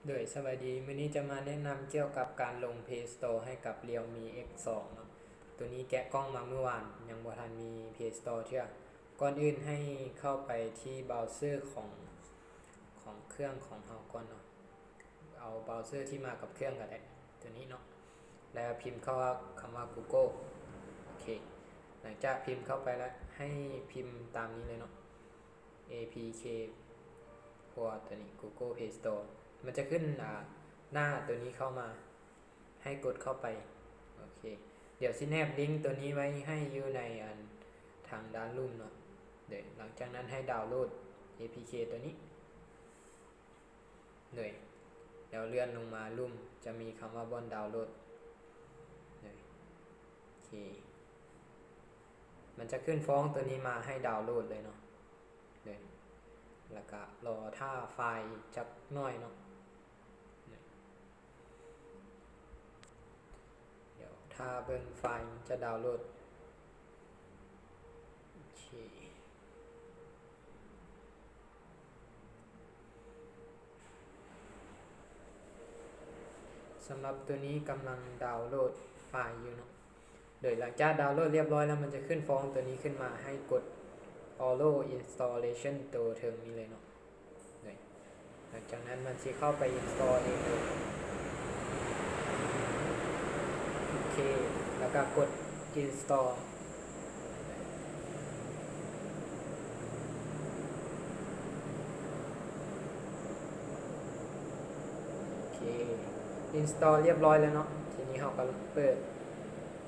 ໂດຍ ສະບາຍດີ, ມື້ນີ້ຈະມາແນະນຳກ່ຽວກັບການລົງ Play Store ໃຫ້ກັບ Realme X ສອງເນາະ. ໂຕນີ້ແກະກ່ອງມາມື້ວານ, ຍັງບໍ່ທັນມີ Play Store ເທື່ອ. ກ່ອນອື່ນໃຫ້ເຂົ້າໄປທີ່ເບຣາເຊີຂອງ ຂອງເຄື່ອງຂອງເຮົາກ່ອນເນາະ. ເອົາເບຣາເຊີທີ່ມາກັບເຄື່ອງກໍໄດ້, ໂຕນີ້ເນາະ. ແລ້ວພິມເຂົ້າວ່າ ຄຳວ່າ Google. ໂອເຄ, ຫຼັງຈາກພິມເຂົ້າໄປແລ້ວ ໃຫ້ພິມຕາມນີ້ເລີຍເນາະ. ເອ ພີ ເຄ ພວກໂຕນີ້ Google Play Store ມັນຈະຂຶ້ນ ອ່າ ໜ້າໂຕນີ້ເຂົ້າມາ, ໃຫ້ກົດເຂົ້າໄປ. ໂອເຄ, ດຽວຊິແນບລິງໂຕນີ້ໄວ້ໃຫ້ຢູ່ໃນ ອັນ ທາງດ້ານລຸ່ມເນາະ. ໂດຍ ຫຼັງຈາກນັ້ນໃຫ້ດາວໂຫຼດ ເອ ພີ ເຄ ໂຕນີ້. ໂດຍ ແລ້ວເລື່ອນລົງມາລຸ່ມ ຈະມີຄຳວ່າບ່ອນດາວໂຫຼດ. ໂດຍ ໂອເຄ, ມັນຈະຂຶ້ນຟອງໂຕນີ້ມາໃຫ້ດາວໂຫຼດເລີຍເນາະ. ໂດຍ ແລ້ວກະລໍຖ້າໄຟລ໌ຈັກໜ້ອຍເນາະ. ໂດຍ ດຽວຖ້າເບິ່ງໄຟລ໌ມັນຈະດາວໂຫຼດ. ໂອເຄ, ສຳລັບໂຕນີ້ກຳລັງດາວໂຫຼດໄຟລ໌ຢູ່ເນາະ. ໂດຍ ຫຼັງຈາກດາວໂຫຼດລຽບຮ້ອຍແລ້ວ ມັນຈະຂຶ້ນຟອງໂຕນີ້ຂຶ້ນມາ ໃຫ້ກົດ Allow Installation ໂຕເທິງນີ້ເລີຍເນາະ. ໂດຍ ຫຼັງຈາກນັ້ນມັນຊິເຂົ້າໄປ install ເອງເລີຍ. ໂອເຄ, ແລ້ວກໍກົດ install. ໂອເຄ, install ລຽບຮ້ອຍແລ້ວເນາະ. ທີນີ້ເຮົາກໍເປີດ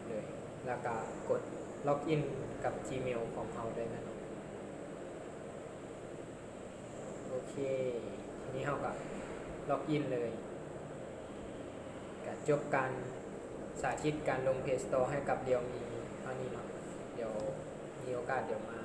ເລີຍ ແລ້ວກໍກົດ login ກັບ Gmail ຂອງເຮົາໄດ້ແລ້ວເນາະ. ໂອເຄ, ທີນີ້ເຮົາກໍ login ເລີຍ. ກໍຈົບການສາທິດການລົງ Play Store ໃຫ້ກັບ Realme ເທົ່ານີ້ເນາະ. ດຽວມີໂອກາດດຽວມາ